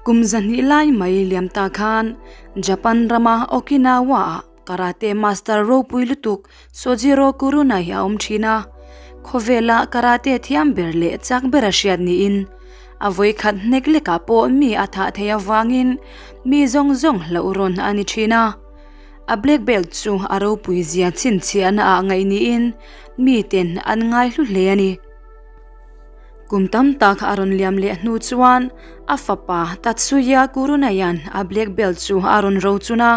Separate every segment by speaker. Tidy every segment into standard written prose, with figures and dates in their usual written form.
Speaker 1: Kum 200 lai mai liam ta khan Japan rama Okinawa-ah Karate master ropui lutuk Sojiro Kurunai a awm thin a, khawvela karate thiam ber leh chak ber a hriat niin a vawikhat hnek lekah pawh mi a thah theih avangin mi zawng zawng hlauh rawn a ni thin a. A black belt chu a ropui zia chhinchhiahna ah ngaih niin miten an ngaihlu hle a ni. Kum tam tak a rawn liam leh hnu chuan a fapa Tatsuya Kurunayan a black belt chu a rawn rochun a,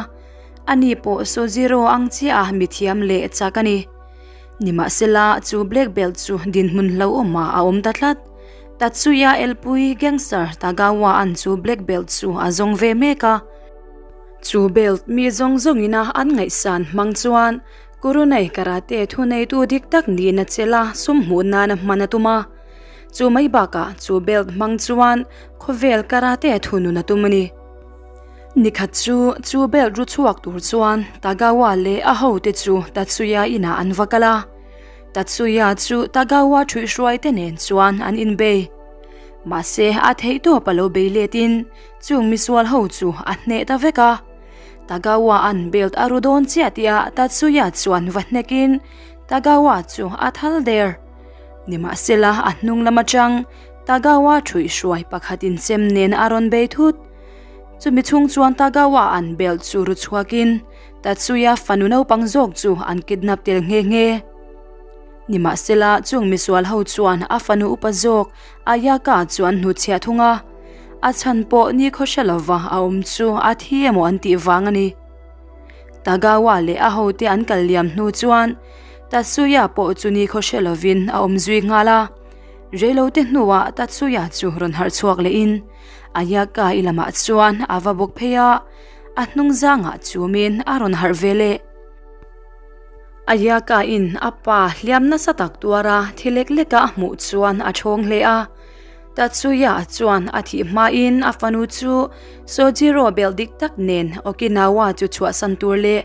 Speaker 1: ani pawh Sojiro ang chiah a mithiam leh chak a ni. Nimahsela chu black belt chu dinhmun hlauhawmah a awm ta tlat. Tatsuya elpui gangster Tagawa an chu black belt chu a zawng ve mek a. Chu belt mi zawng zawngina an ngaihsan hmang chuan Kurunai karate thuneitu dik tak nihna chela sum hmuh nana hman a tum a. Chu mai bakah chu belt hmang chuan khawvel karate thunun a tum a ni. Nikhat chu chu belt ru chhuak tur chuan Tagawa leh a hote chu Tatsuya inah an va kal a. Tatsuya chu Tagawa ṭhuihhruai te nen chuan an inbei. Mahse a theihtawp a lo bei letin Chung misual ho chu a hneh ta vek a, Tagawa an belt a ru dawn chiah tih ah Tatsuya chuan va hnek in Tagawa chu a thal der. Nimahsela a hnung lam atang Tagawa thuih hruai pakhat in chem nen a rawn bei thut. Chumi chhung chuan Tagawa an belt chu ru chhuak in Tatsuya fanu naupang zawk chu an kidnap tel nghe nghe. Nimahsela chung misual ho chuan a fanu upa zawk Ayaka chu an hnutchhiah thung a, a chhan pawh ni khaw hre lova a awm chu a thi emaw an tih vang a ni. Tagawa leh a hote an kal liam hnu chuan Tatsuya pawh chu ni khaw hre lovin a awm zui nghal a, reilote hnuah Tatsuya chu rawn harh chhuak lehin Ayaka i lamah chuan a va bawk phei a, a hnung zangah chumin a rawn harh ve leh. Ayaka in a pa hliam nasa tak tuara thi lek lek a hmuh chuan a thawng hle a. Tatsuya chuan a thih hmain a fanu chu Sojiro bel dik tak nen Okinawa chu chhuahsan tur leh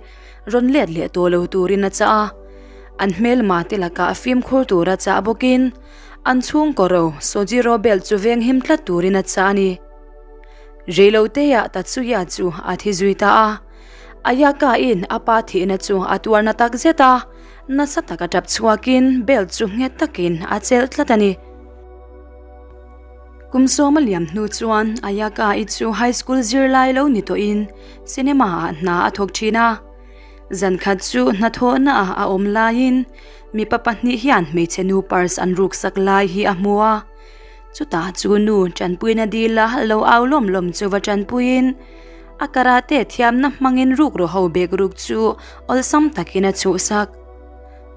Speaker 1: rawn let leh tawh lo turin a chah a. An hmelma te lakah fimkhur tura chah bawkin an chhungkaw ro Sojiro bel chu venghim tlat turin a chah a ni. Reiloteah Tatsuya chu a thi zui ta a. Ayaka in a pa thihna chu a tuarna tak zet a, nasa taka tap chhuakin belt chu nghet takin a chelh tlat a ni. Kum sawma liam hnu chuan Ayaka i chu high school zirlai lo ni tawhin cinema ah hna a thawk thin a. Zan khat chu hnathawhna ah a awm laiin mipa pahnih hian hmeichhe nu purse an ruksak lai hi a hmu a. Chutah chu nu tanpuina dila lo au lawm lawm chu va tanpuiin A karate thiamna hmangin rukru ho bek ruk chu awlsam takin a chhuhsak.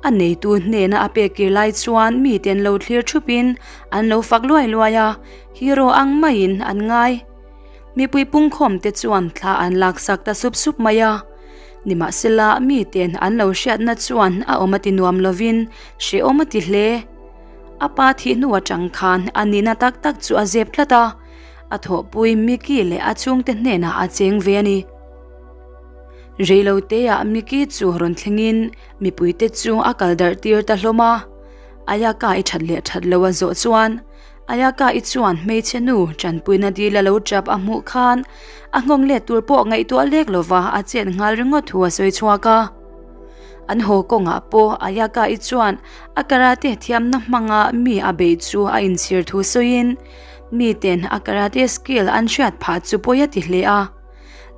Speaker 1: A neitu hnena a pek kir lai chuan mite an lo thlir thupin an lo fak luai luai a, hero ang maiin an ngai. Mipui pungkhawmte chuan thla an laksak ta sup sup mai a. Nimahsela miten an lo hriatna chuan a awm a ti nuam lovin hrehawm a ti hle. A pa thih hnu atang khan a nihna tak tak chu a zep tlat a. A thawhpui Mickey leh a chhungte hnenah a cheng ve a ni. Reiloteah Mickey chu rawn thlengin mipuite chu a kal darh tir ta hlawm a. Ayaka i that leh that lo a zawh chuan Ayaka i chuan hmeichhe nu tanpuina dil a lo tap a hmuh khan a nghawng let tur pawh ngaihtuah lek lova a chet nghal ringawt thu a sawi chhuak a. An haw kawngah pawh Ayaka i chuan a karate thiamna hmanga mi a beih chu a inchhir thu sawiin Miten a karate skill an hriat phah chu pawi a ti hle a.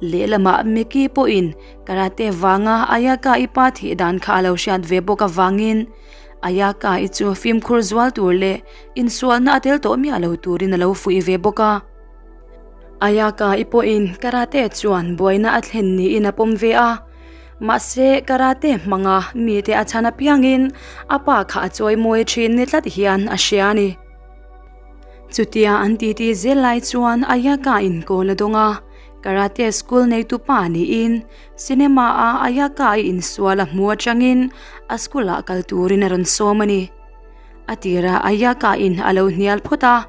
Speaker 1: Lehlamah Mickey pawhin karate vanga Ayaka i pa thih dan kha a lo hriat ve bawk avangin Ayaka i chu fimkhur zual tur leh insualna a tel tawh miah lo turin a lo fuih ve bawk a. Ayaka i pawhin karate chuan buaina a thlen niin a pawm ve a. Mahse karate hmanga mite a chhan apiangin a pa kha a chawimawi thin ni tlat hian a hria a ni. Chutia an titi zel lai chuan Ayaka in kawl a dawng a, Karate school neitu pa niin cinema a Ayaka i insual a hmu atangin a school ah kal turin a rawn sawm a ni. A tirah Ayaka in a lo hnial phawt a,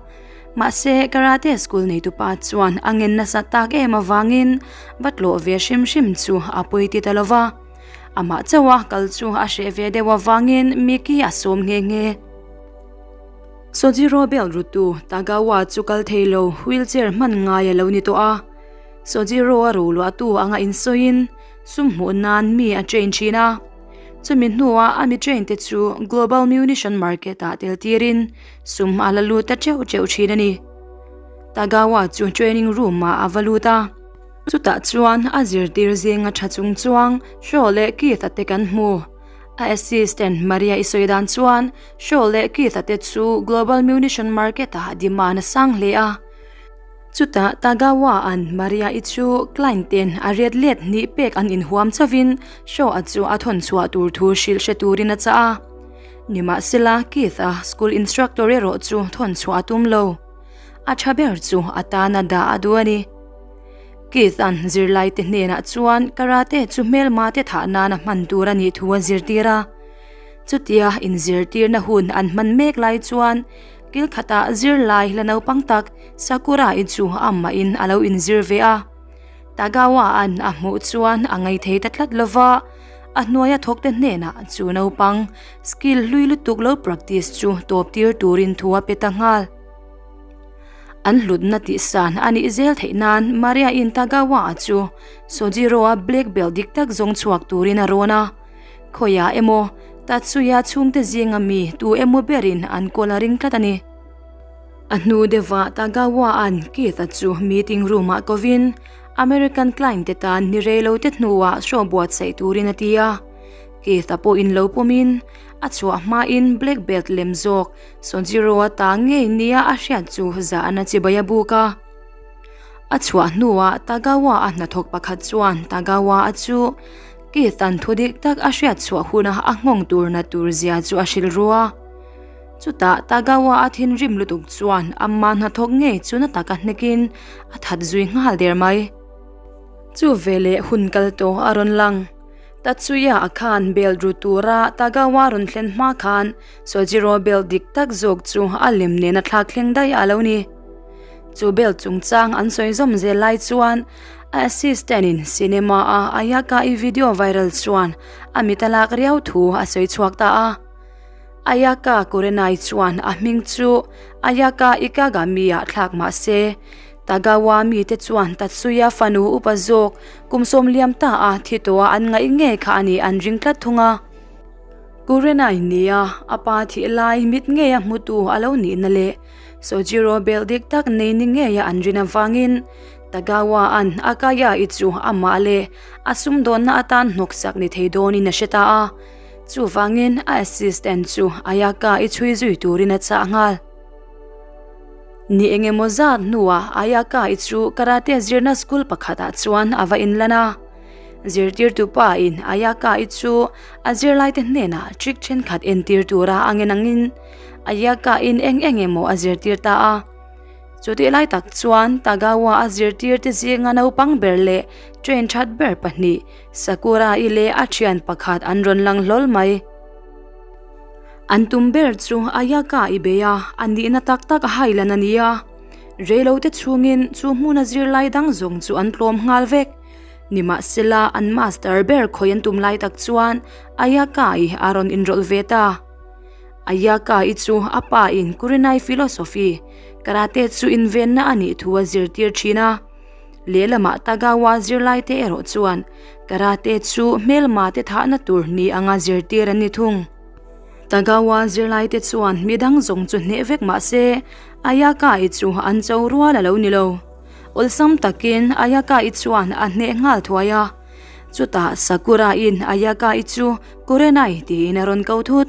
Speaker 1: mahse Karate school neitu pa chuan a ngen nasa tak em avangin va tlawh ve hrim hrim chu a pawi ti ta lova, amah chauha kal chu a hreh ve deuh avangin Mickey a sawm nghe nghe. Sojiro belt rutu Tagawa chu kal thei lo wheelchair hman ngai a lo ni tawh a. Sojiro a roluahtu anga insawiin sum hmuh nan mi a train thin a. Chumi hnuah a mi train te chu Global Munition Market ah tel tirin sum a la lut ta teuh teuh thin a ni. Tagawa chu training room ah a va lut a. Chutah chuan a zirtir zinga tha chung chuang Shaw leh Keith-a te kan hmu. A assistant Maria i sawi dan chuan Shaw leh Keith-a te chu Global Munition Market ah demand a sang hle a. Chutah Tagawa-a'n Maria-i chu client ten a ret let hnih pek an inhuam chauhin Shaw-a chu a thawn chhuah tur thu hrilh hre turin a chah a. Nimahsela, Keith-a school instructor erawh chu thawn chhuah a tum lo. A tha ber chu a tana dah a duh a ni. Keith-a'n zirlaite hnenah chuan karate chu hmelma te thah nana hman tur a nih thu a zirtir a. Chutia inzirtirna hun an hman mek lai chuan Kil khatah zirlai la naupang tak Sakura-i chu amahin a lo inzir ve a. Tagawa-a'n a hmuh chuan a ngaithei ta tlat lo va, a hnuaia thawkte hnenah chu naupang skill hlui lutuk lo practice chu tawp tir turin thu a pe ta nghal. An hlutna tihsan a nih zel theih nan Maria-in Tagawa-a chu Sojiro-a black belt dik tak zawng chhuak turin a rawn a. Khawiah emaw, Tatsuya chhungte zinga mi tu emaw berin an kawl a ring tlat a ni. A hnu deuhah Tagawa-a'n Keith-a chu meeting room-ah kovin American client te tan ni rei lo te hnuah show buatsaih turin a ti a. Keith-a pawhin lo pawmin a chhuah hmain black belt lem zawk Sojiro-a ta ngei nia a hriat chu zahna chibai a buk a. A chhuah hnuah Tagawa-a hnathawk pakhat chuan Tagawa-a chu Keith-a'n thu dik tak a hriat chhuah huna a nghawng tur na tur zia chu a hrilh ru a. Chutah Tagawa-a thinrim lutuk chuan amma hnathawk ngei chu na taka hnekin a that zui nghal der mai. Chu veleh hun kal tawh a rawn lang. Tatsuya-a khan belt ru tura Tagawa rawn thlen hma khan Sojiro belt dik tak zawk chu a lem nena thlak thleng daih a lo ni. Chu belt chungchang an sawi zawm zel lai chuan a assistant in cinema a Ayaka-i video viral chuan a mit a lak riau thu a sawi chhuak ta a. Ayaka Kurenai chuan a hming chu Ayaka Ikagami ah thlak mah se, Tagawa mite chuan Tatsuya fanu upa zawk kum sawmliam ta a thi tawh a an ngaih ngei kha a nih an ring tlat thung a. Kurenai nia a pa thih lai mit ngei a hmutu a lo nihna leh Sojiro bel dik tak nei ni ngeia an rin avangin Tagawa-a'n Akaya-i chu amah leh a sumdawnna atan hnawksak ni thei dawnin a hre ta a. Chuvangin a assistant chu Ayaka-i chhui zui turin a chah nghal. Ni engemaw zat hnuah Ayaka-i chu karate zirna school pakhatah chuan a va inlan a. Zirtirtu pa in Ayaka-i chu a zirlaite hnenah trick thenkhat entir tura a ngen angin Ayaka-in eng eng emaw a zirtir ta a. Chutih lai tak chuan Tagawa a zirtirte zinga naupang ber leh train that ber pahnih Sakura-i leh a thian pakhat an rawn lang hlawl mai. An tum ber chu Ayaka-i bei a, a nihna tak tak a hailan a ni a. Reilote chhungin chu hmuna zirlai dang zawng chu an tlawm nghal vek. Nimahsela, an master ber khawi an tum lai tak chuan Ayaka-i a rawn inrawlh ve ta. Ayaka-i chu a pa in Kurenai philosophy, karate chu invenna a nih thu a zirtir thin a. Lehlamah Tagawa zirlaite erawh chuan karate chu hmelma te thahna tur ni anga zirtir an ni thung. Tagawa zirlaite chuan midang zawng chu hneh vek mah se, Ayaka-i chu an cho rual a lo ni lo. Awlsam takin Ayaka-i chuan a hneh nghal thuai a. Chutah Sakura-in Ayaka-i chu Kurenai tiin a rawn ko thut.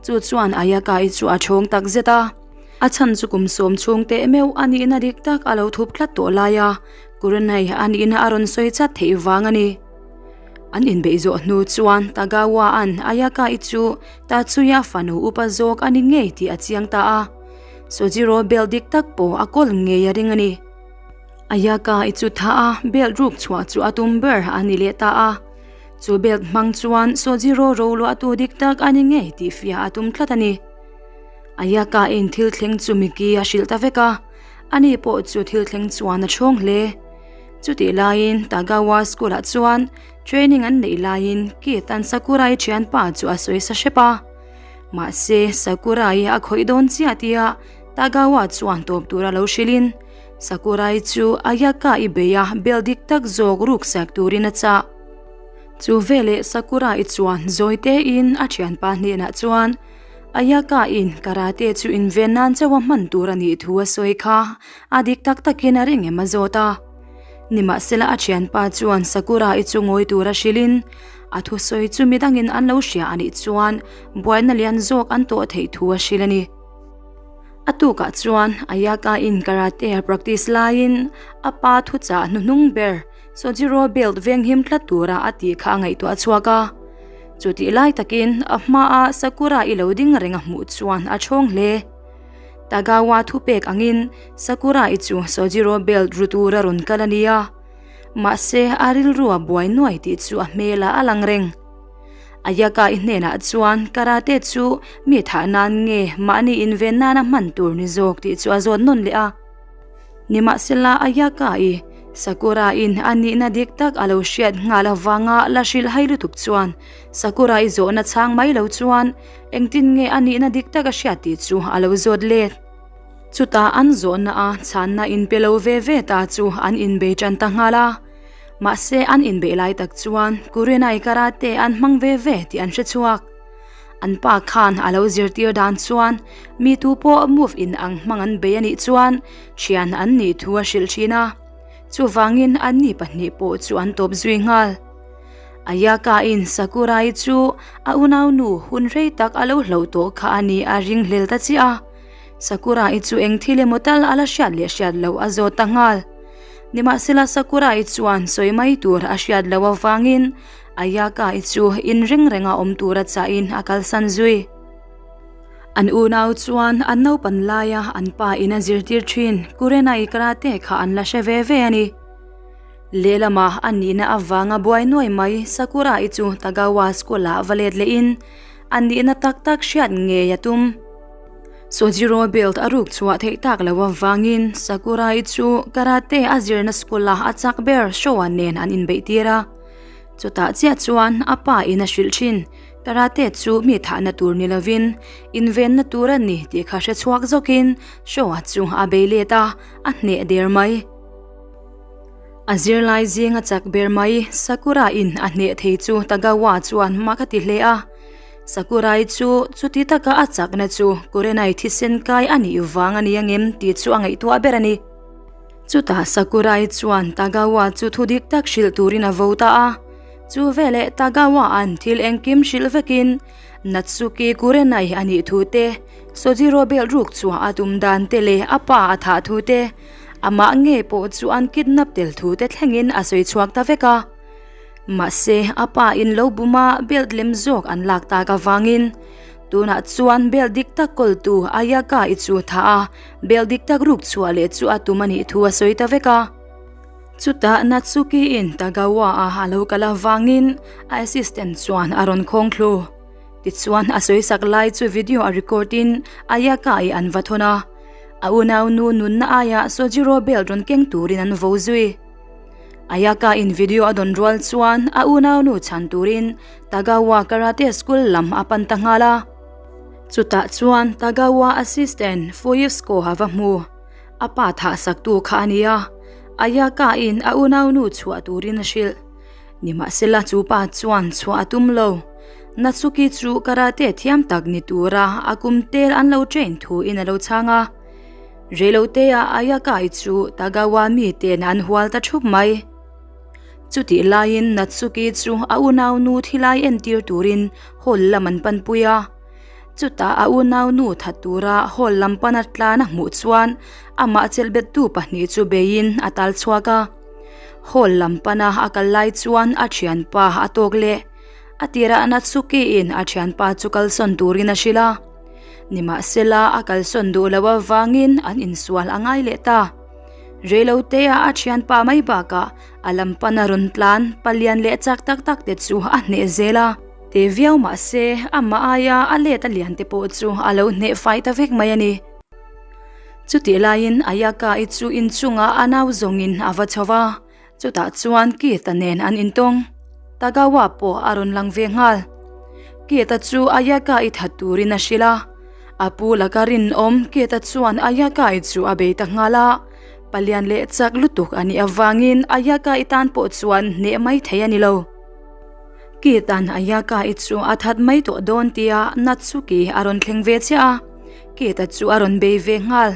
Speaker 1: Chu chuan Ayaka-i chu a thawng tak zet a. A chhan chu kum sawm chhung teh meuh a nihna dik tak a lo thup tlat tawh lai a, Kurenai a nihna a rawn sawi chat theih vang a ni. An inbeih zawh hnu chuan Tagawa-a'n Ayaka-i chu Tatsuya fanu upa zawk a ni ngei tih a chiang ta a. Sojiro belt dik tak pawh a kawl ngei a ring a ni. Ayaka i chu tha a, belt ruk chhuah chu a tum ber a ni leh ta a. Chu belt hmang chuan Sojiro roluahtu dik tak a ni ngei tih fiah a tum tlat a ni. Ayaka in thil thleng chu Miki a hrilh ta vek a, ani pawh chu thil thleng chuan a chhawng hle. Chutih laiin Tagawa school ah chuan training an neih laiin Keith-a'n Sakurai thianpa chu a sawi sa hrep a. Mahse, Sakurai a khawih dawn chiah tia Tagawa chuan tawp tura lo hrilhin, Sakurai chu Ayaka i bei a bel dik tak zawk ruksak turin a chah. Chu veleh Sakurai chuan zawi tein a thianpa hnenah chuan, Ayaka in karate chu inven nan chauh a hman tur a nih thu a sawi kha a dik tak takin a ring em a zawt a. Nimahsela a thianpa chuan Sakurai chu ngawi tura hrilhin, a thusawi chu midangin an lo hria a nih chuan buaina lian zawk an tawh theih thu a hrilh a ni. A tukah chuan Ayaka in karate a practice laiin a pa thuchah hnuhnung ber Sojiro belt venghim tlat tura a tih kha a ngaihtuah chhuak a. Chutih lai takin a hmaa Sakura i lo ding reng a hmuh chuan a chhawng hle. Tagawa thupek angin Sakura i chu Sojiro belt ru tura rawn kal a ni a. Mahse a rilru a buai nuai tih chu a hmelah a lang reng. Ayaka i hnenah chuan karate chu mi thah nan nge mahni inven nana hman tur ni zawk tih chu a zawt nawn leh a. Nimahsela Ayaka i Sakura in a nihna dik tak a lo hriat nghal avanga la hrilh hai lutuk chuan Sakura i zawhna chhang mai lo chuan engtin nge a nihna dik tak a hriat tih chu a lo zawt let. Chutah an zawhna a chhanna inpe lo ve ve ta chu an inbei tan ta nghal a. Mahse an inbeih lai tak chuan Kurenai karate an hmang ve ve tih an hre chhuak. An pa khan a lo zirtir dan chuan mi tu pawh move in ang hmang an bei a nih chuan thian an nih thu a hrilh thin a. Chuvangin an ni pahnih pawh chu an tawp zui nghal. Ayaka in Sakurai chu a unaunu hun rei tak a lo hloh tawh kha a ni a ringhlel ta chiah a. Sakurai chu eng thil emaw tal a la hriat leh hriat loh a zawt ta nghal. Nimahsela Sakurai chuan sawi mai tur a hriat loh avangin Ayaka-i chu in reng renga awm tura chahin a kalsan zui. An unau chuan an naupan laia an pa in a zirtir thin Kurenai karate kha an la hre ve ve a ni. Lehlamah a nihna avanga buai nuai mai Sakura-i chu Tagawa school-ah va let lehin a nihna tak tak hriat ngei a tum. Sojiro belt a ruk chhuah theih tak loh avangin Sakura-i chu karate a zirna school-ah a chak ber Showa nen an inbeih tir a. Chutah chiah chuan a pa in a hrilh thin, Karate chu mi thahna tur ni lovin invenna tur a ni tih kha hre chhuak zawkin Showa chu a bei let a, a hneh der mai. A zirlai zinga chak ber mai Sakura in a hneh thei chu Tagawa chuan mak a ti hle a. Sakurai chu chuti taka a chakna chu Kurenai thisen kai a nih vang a ni angem tih chu a ngaihtuah ber a ni. Chutah Sakurai chuan Tagawa chu thu dik tak hrilh turin a vo ta a. Chu veleh Tagawa-a'n thil engkim hrilh vekin Natsuki Kurenai a nih thu te, Sojiro bel ruk chhuah a tum dan te leh a pa a thah thu te, amah ngei pawh chu an kidnap tel thu te thlengin a sawi chhuak ta vek a. Mahse, a pa in lo buma belt lem zawk an lak tak avangin Tunah chuan bel dik tak kawltu Ayaka-i chu thah a, bel dik tak ruk chhuah leh chu a tum a nih thu a sawi ta vek a. Chutah Natsuki-in Tagawa-a a lo kal avangin a assistant chuan a rawn khawng thlu. Tichuan a sawi sak lai chu video a record-in Ayaka-i an va thawn a. A unaunu nunna aiah Sojiro belt rawn keng turin an vo zui. Ayaka in video a dawn rual chuan a unaunu chhan turin Tagawa Karate School lam a pan ta nghal a. Chutah chuan Tagawa assistant Fuyusko a va hmu. A pa thah saktu kha a ni a, Ayaka in a unaunu chhuah turin a hrilh. Nimahsela chu pa chuan chhuah a tum lo. Natsuki chu karate thiam tak ni tura a kum tel an lo train thu in a lo chhang a. Reilotea Ayakai chu Tagawa miten an hual ta thup mai. Chutih laiin Natsuki chu a unaunu thilai entir turin hall lam an panpui a. Chutah a unaunu that tura hall lam pana tlan a hmuh chuan amah chelhbettu pahnih chu beiin a tal chhuak a. Hall lam pana a kal lai chuan a thianpa a tawk leh. A tirah Natsuki-in a thianpa chu kalsawn turin a hrilh a. Nimahsela a kalsawn duh loh avangin an insual a ngai leh ta. Reilotea a thianpa mai bakah a lam pana rawn tlan palian leh chak tak tak te chu a hneh zel a. Te viau mahse amah aia a let a lian te pawh chu a lo hneh fai ta vek mai a ni. Chutih laiin Ayaka-i chu inchungah a nau zawngin a va chho va. Chutah chuan Keith-a nen an intawng. Tagawa pawh a rawn lang ve nghal. Kit-a chu Ayaka-i that turin a hrilh a. A pu laka rinawm Kit-a chuan Ayaka-i chu a bei ta nghal a. Palian leh chak lutuk a nih avangin Ayaka-i tan pawh chuan hneh mai thei a ni lo. Kit-a'n Ayaka-i chu a that mai tawh dawn tia Natsuki a rawn thleng ve chiah a, Kit-a chu a rawn bei ve nghal.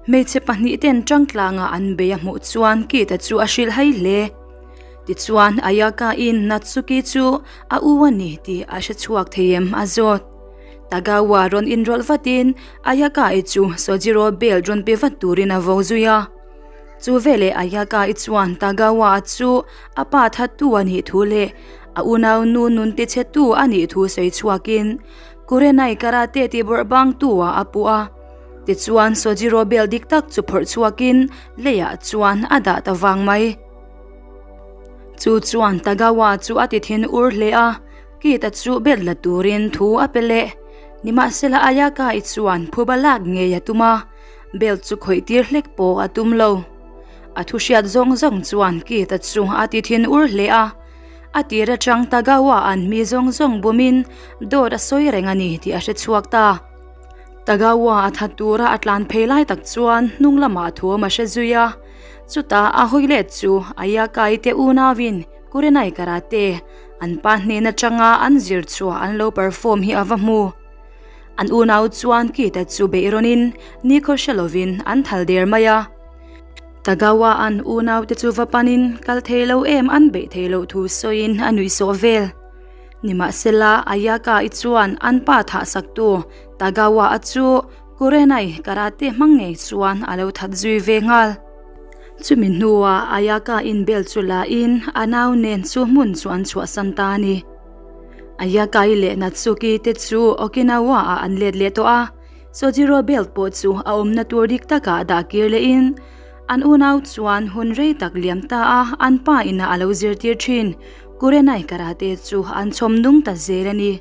Speaker 1: Hmeichhe pahnihten tangtlanga an bei a hmuh chuan Kit-a chu a hrilh hai hle. Tichuan Ayaka-in Natsuki chu a u a ni tih a hre chhuak thei em a zawt. Tagawa rawn inrawlh vatin Ayaka-i chu Sojiro belt rawn pe vat turin a vo zui a. Chu veleh Ayaka-i chuan Tagawa chu a pa thattu a nih thu leh a unaunu nun tichhetu a nih thu sawi chhuakin Kurenai Karate tihbawrh bangtu ah a puh a. Tichuan Sojiro belt dik tak chu phawrh chhuakin leiah chuan a dah ta vang mai. Chu chuan Tagawa chu a ti thin ur hle a, Kit-a chu belt la turin thu a pe leh. Nimahsela Ayaka-i chuan phuba lak ngei a tum a, belt chu khawih tir hlek pawh a tum lo. A thu hriat zawng zawng chuan Kit-a chu a ti thin ur hle a, a tir atang Tagawa-a'n mi zawng zawng bumin dawt a sawi reng a ni tih a hre chhuak ta. Tagawa a that tura a tlan phei lai tak chuan hnung lamah thuam a hre zui a, chutah a hawi let chu Ayaka-i te unauin Kurenai Karate an pa hnen atanga an zir chhuah an lo perform hi a va hmu. An unau chuan Kita chu beih rawnin nikhaw hre lovin an thal der mai a. Tagawa an unaute chu va panin kal thei lo em an beih thei loh thu sawiin a nuihsawh vel. Nimahsela, Ayaka-i chuan an pa thahsaktu Tagawa-a chu Kurenai Karate hmang ngei chuan a lo that zui ve nghal. Chumi hnuah Ayaka-in bel chu lain a nau nen chu hmun chu an chhuahsan ta a ni. Ayaka-i leh Natsuki te chu Okinawa-ah an let leh tawh a, Sojiro belt pawh chu a awmna tur dik takah dah kir lehin an unau chuan hun rei tak liam ta a an pa inah a lo zirtir thin. Kurenai Karate chu an chhawm nung ta zel a ni.